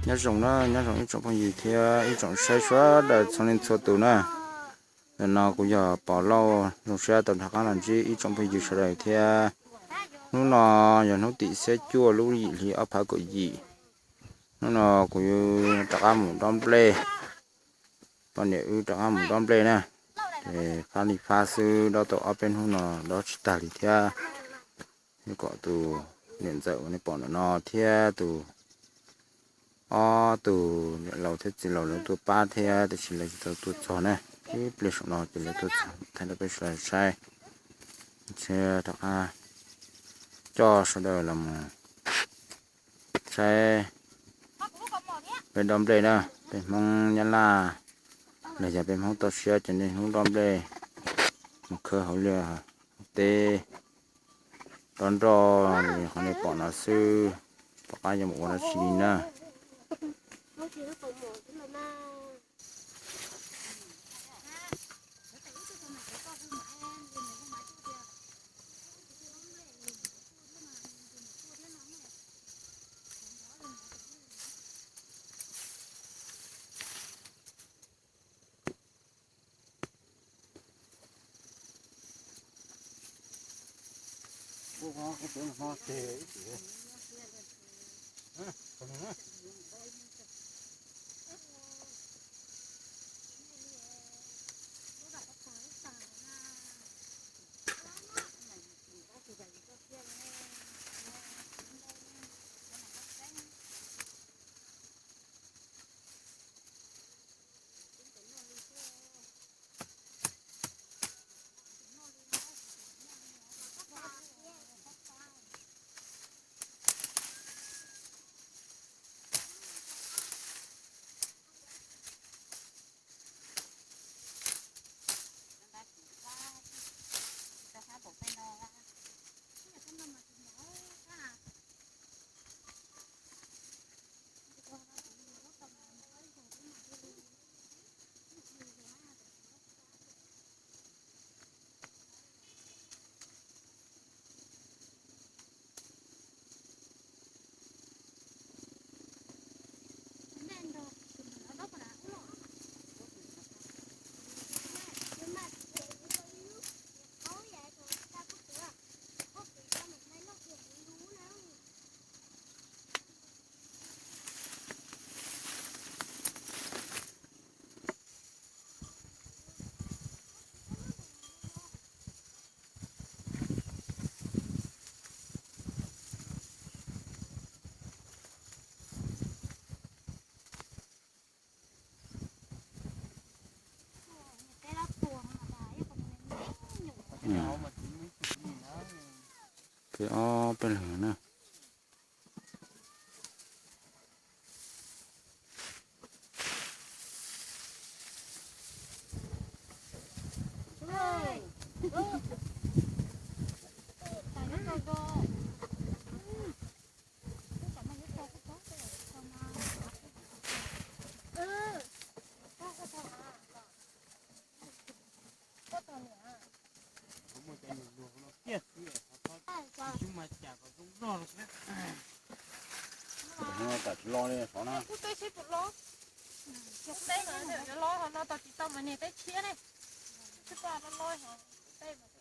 Nyob zoo na, nyob zoo ib tsoom phooj ywg thiab ib tsoom saib sawv daws txhua leej txhua tus na. Ntawm no kuv yog Pov Lauj, zoo siab tau rov qab los ntsib ib tsoom phooj ywg sawv daws thiab. Hnub no yog hnub tim xiab cuaj lub yim hli ob phav kaum yim. Hnub no kuv rov qab mus dob nplej, poj niam wb rov qab mus dob nplej na. Ces fab li fab xwb, dob tau ob peb hnub no dob tsis tag li thiab. Kom tus niam ntxawm uas nej pom ntawm no thiab tus ob tug niam laus thiab txiv laus lawv tuaj pab thiab, tab sis lawv tsis tau tuaj txog na. Ib pliag saum no ces lawv tuaj txog thaij rau peb sawv daws saib. Thiab rov qab coj sawv daws los mus saib peb dob nplej na. Peb Hmoob Nyab Laj los yog peb Hmoob toj siab ces niaj hnub dob nplej mus khawb hauv liaj teb, dob nroj li qhov nej pom no xwb, tom qab yuav mus ua dab tsi li na. Peb ob peb leeg na. Tam sim los li saud na. Teb no yuav los ho no tau tsis tau mas niag teb tshiab ne. Tsis tau los los ho teb mas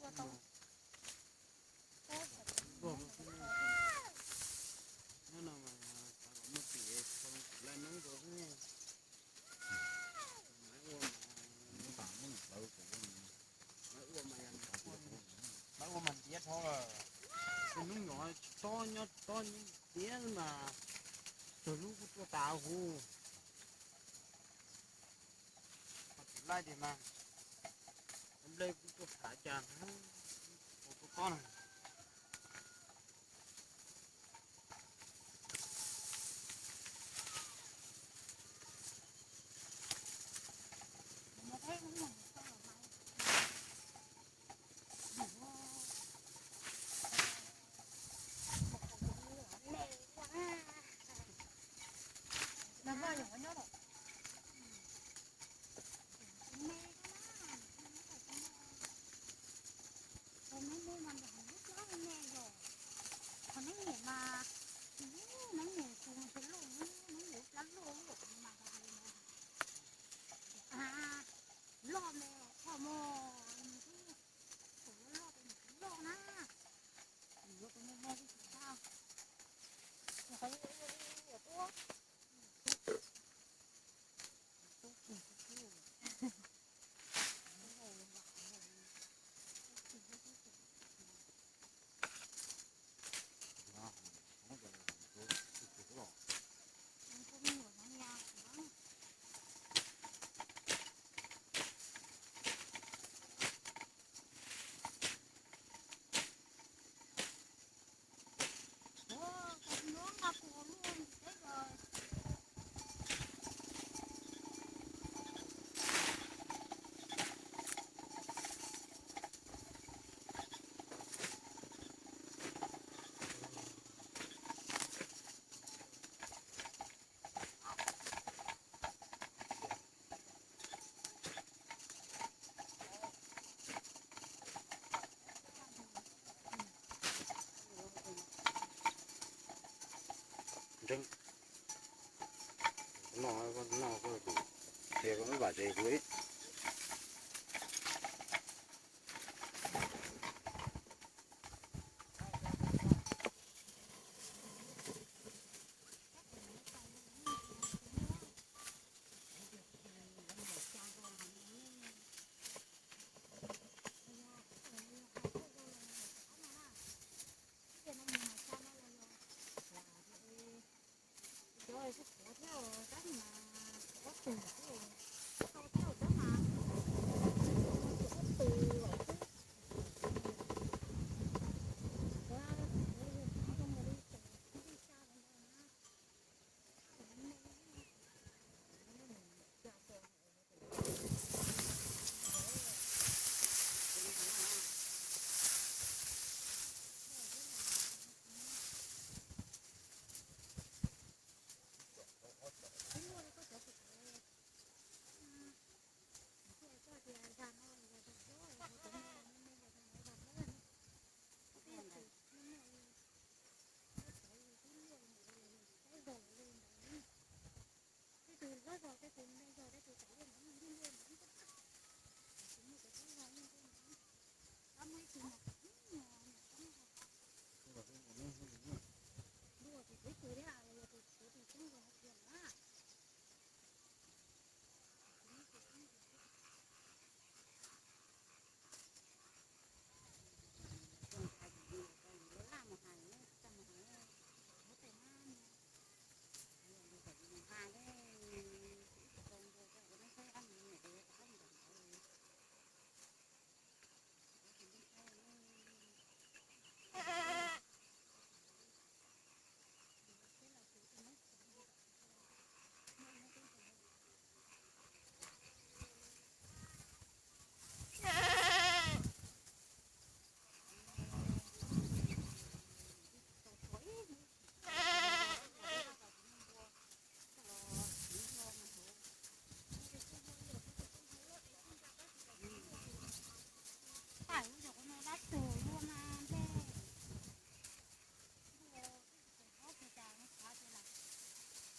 ua tau. Nyob no mas xav kom muaj tim, laj noob rau xwb. Maiv ua mas, maiv ua mas ntiav dhau lawm. Tus hnub nyuam tsis tob nyob tsis tob ntiav mas, txog lub kuj tuaj tas huv. Ho tus laij tiag mas, nplej kuj tuaj tas cas, ua tuaj tob na. Noj, noj, qhia koj muab vam tsev kuv ib.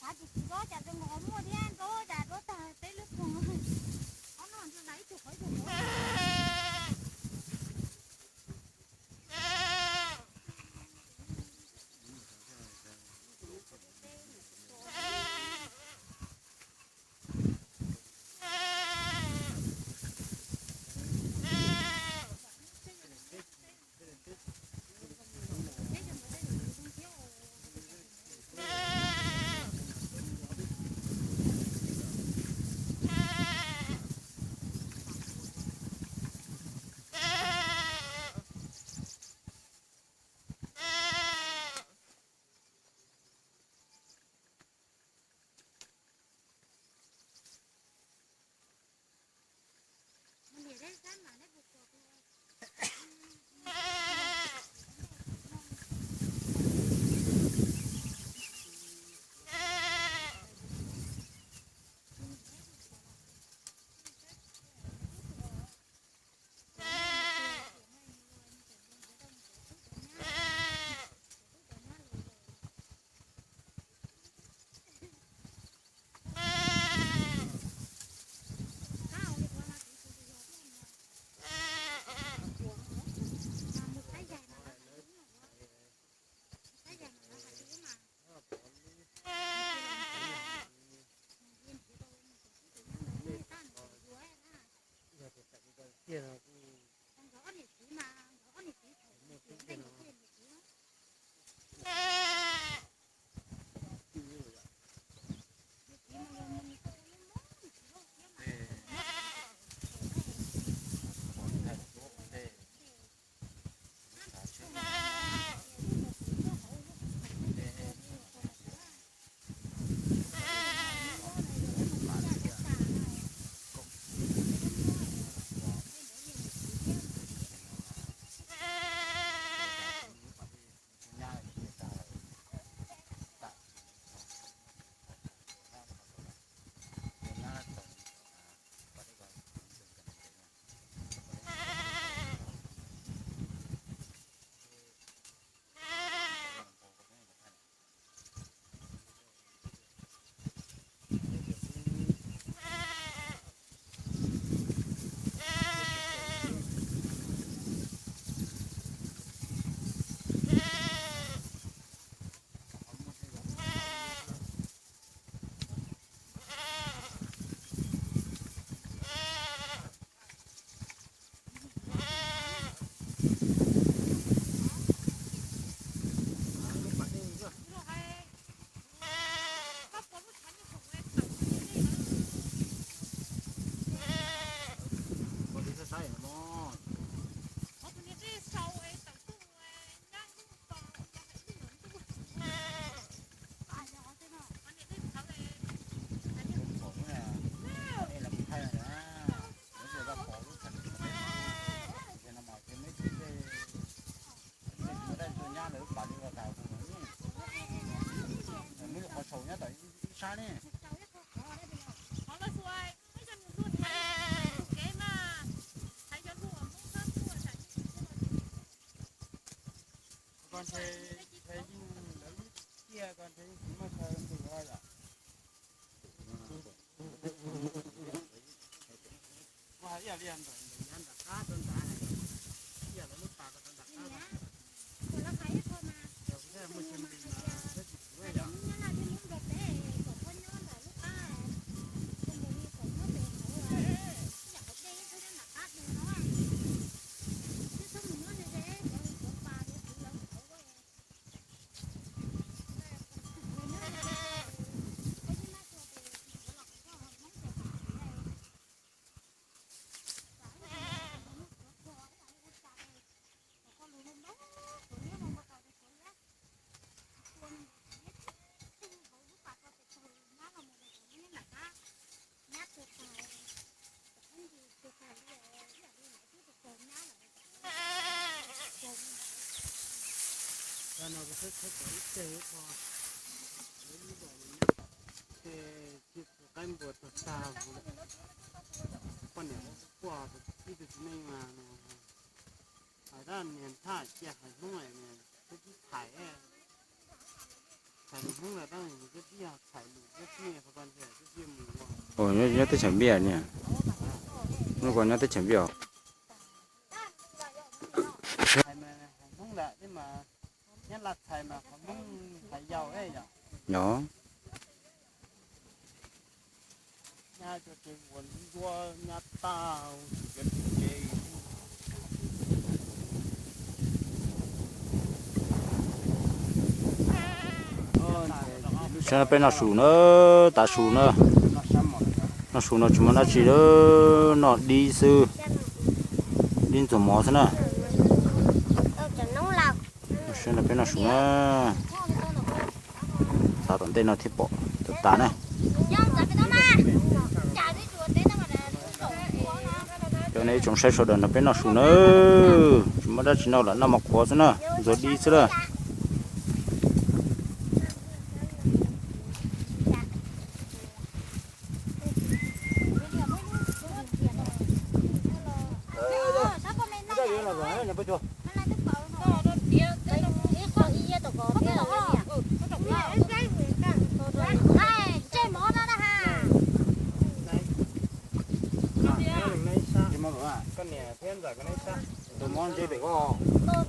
Xav tias kuv ob cas zoo nkaus muaj thiab, nrau cas nrau tag peb lub koog. Qhov no nrau ib tug qhov ib tug qhov. Ko ntshe yeej lawv lub tiaj ko ntshe yeej tsis muaj chaw ntws os yom. Kuv hais ib yam li ntawm yav nram qab rau nrad, ib yam li lub pas ko rau nram qab. Kuv thiaj muaj chaw ntws mas thiaj tsis puv yom. Qaib npua tuag tag, poj niam quaj, ib tug txiv neej mas hais tab niag thaj cia hais Hmoob, twb tib thaiv, thaiv lus Hmoob los tab sis twb tib yog thaiv lus twb tib, twb tib mus ua. Nyob teb chaws Npiaj niag, hnub ko nyob teb chaws Npiaj. Hais Hmoob lawm mas nyob Laj Txhais mas qhov Hmoob hais yau yom. Nyab cov tsev uas ntuab nyab tag, tsev. Saib no peb noj su na, tav su na. Noj su no tsis muaj dab tsi, noj dib xwb, dib ntxuag mov xwb na. Saib no peb noj su na. Txav tom ntej no thiaj pom tas tas na. Cov nej ib tsoom saib sawv daws nrog peb noj su na, tsis muaj dab tsi noj lawm, noj mov qhuav xwb na, ntxuag dib xwb na. Koj niam thiab ntxawm koj neb sab. Tus mov ntsib pem koj. Lawv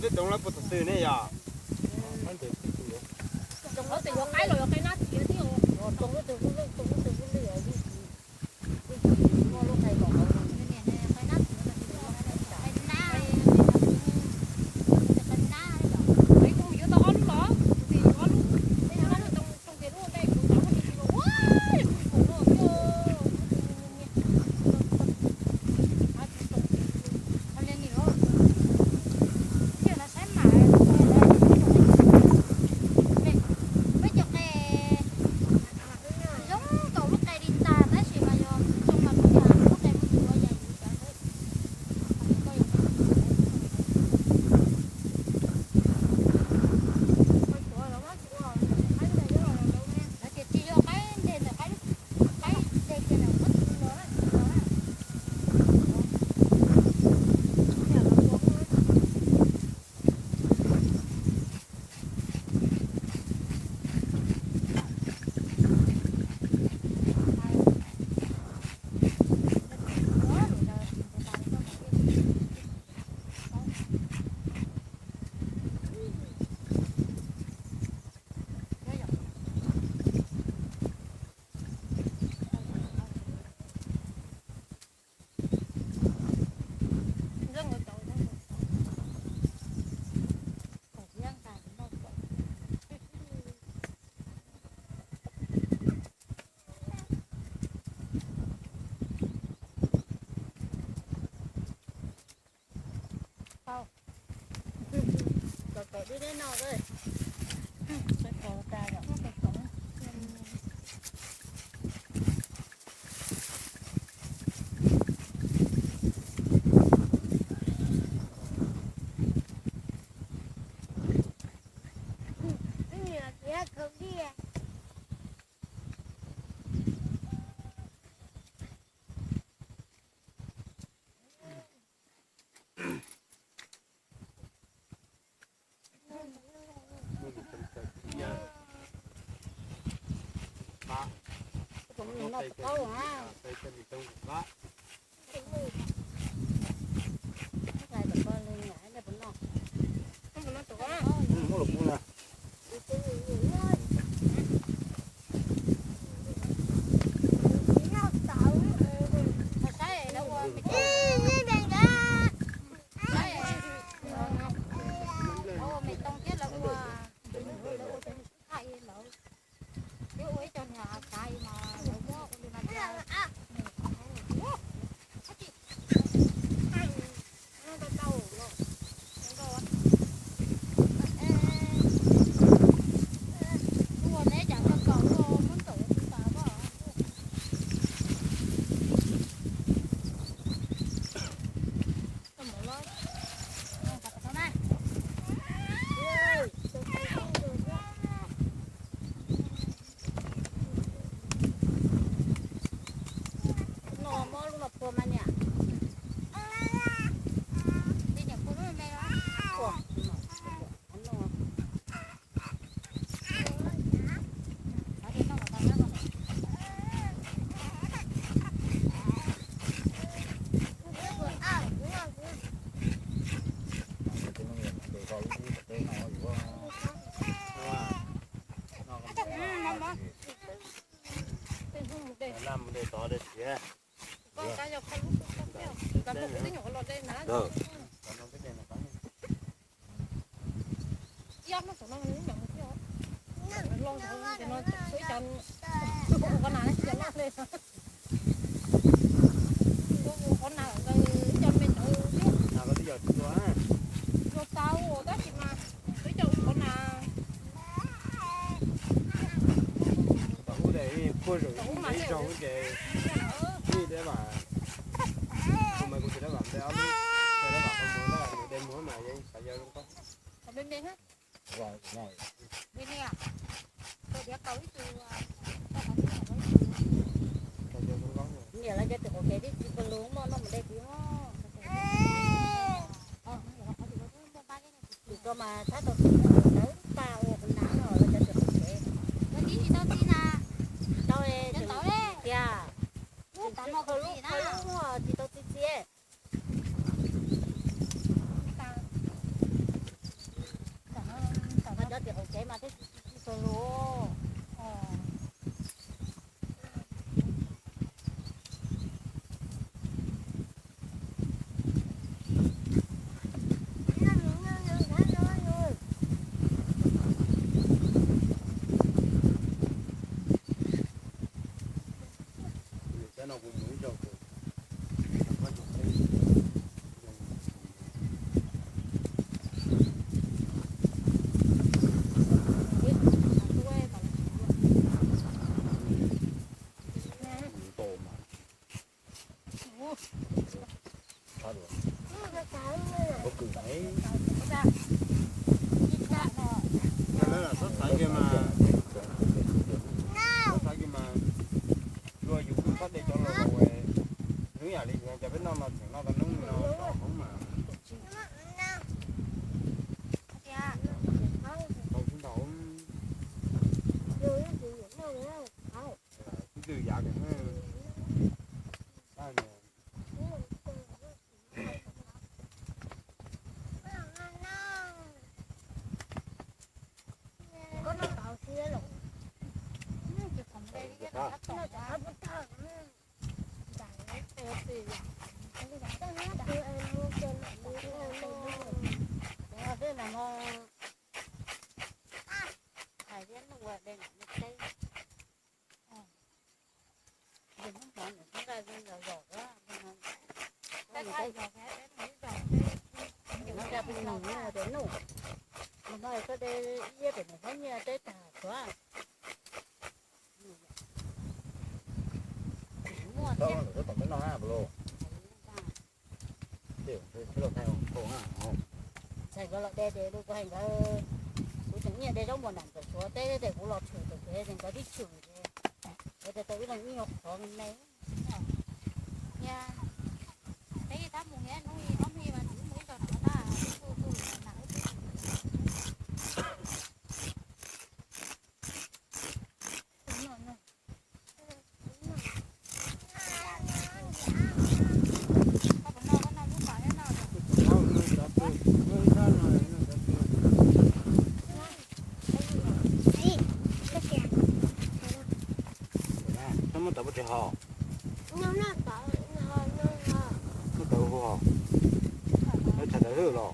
twb doov lawv puas tus twg ne yom? Doov lawv tus yuav qaib los yuav qaib nab txiav thiab. No muab lub no phua mas niam. Niam lawv cov twm qaum kev twb tsis pw lus mog, noj mus de tid mog. Tus ko mas txhob tau txi, tawv tag ua kuv hnav no lawv cov twm qaum kev. Tau tiag, tsis tau txi txi. Cov twm qaum kev mas twb tsis tau lus. Lawv lam xob xaiv kiag mas, xob xaiv kiag mas, luag yus kuj xob de cov los ua, hnub yam li cov peb noj no tseem noj tau hnub no rau hauv mas. Tau sib ntaus. Ib tug yav kiag. No koj de ib pem mus hlob nyiaj teb tag xwb. Muaj thiab. Ntxhais nkawd los de ces lub koj hais nkawd, kuv tseem nyiaj de zaub npua nram ntawm Suav teb ces kuv los tshwm tawm kev ces nkawd tib tshwm ces nkawd tias tau ib leeg ib nyuag qhov me me. Peb tab mus hnub ib ob hnub mas mus ib zaug nram tab tus tus nram ub. Muab tawv pov tseg ho. Muab tawv hu ho. Muab tshais tawv hwj los.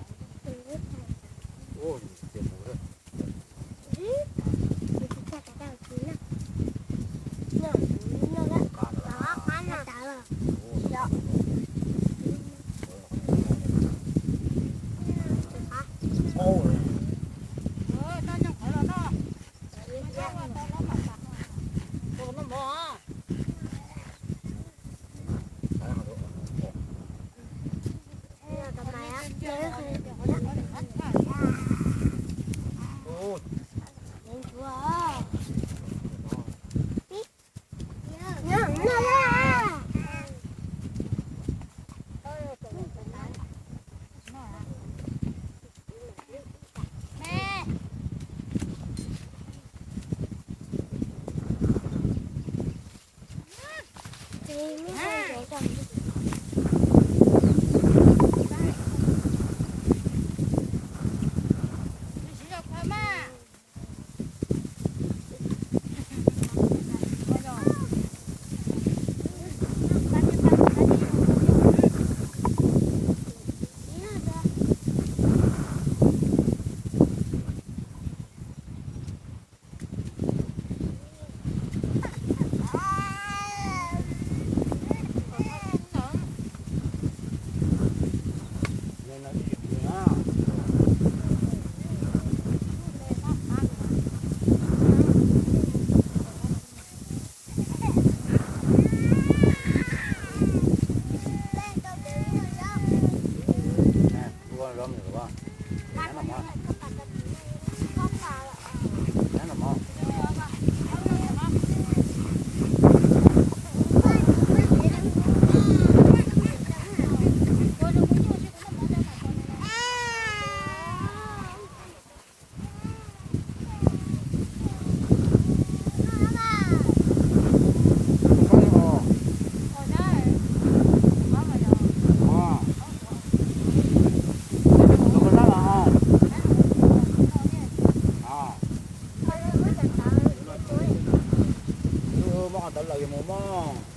Muab qhov ntawd lawm yog mus mog.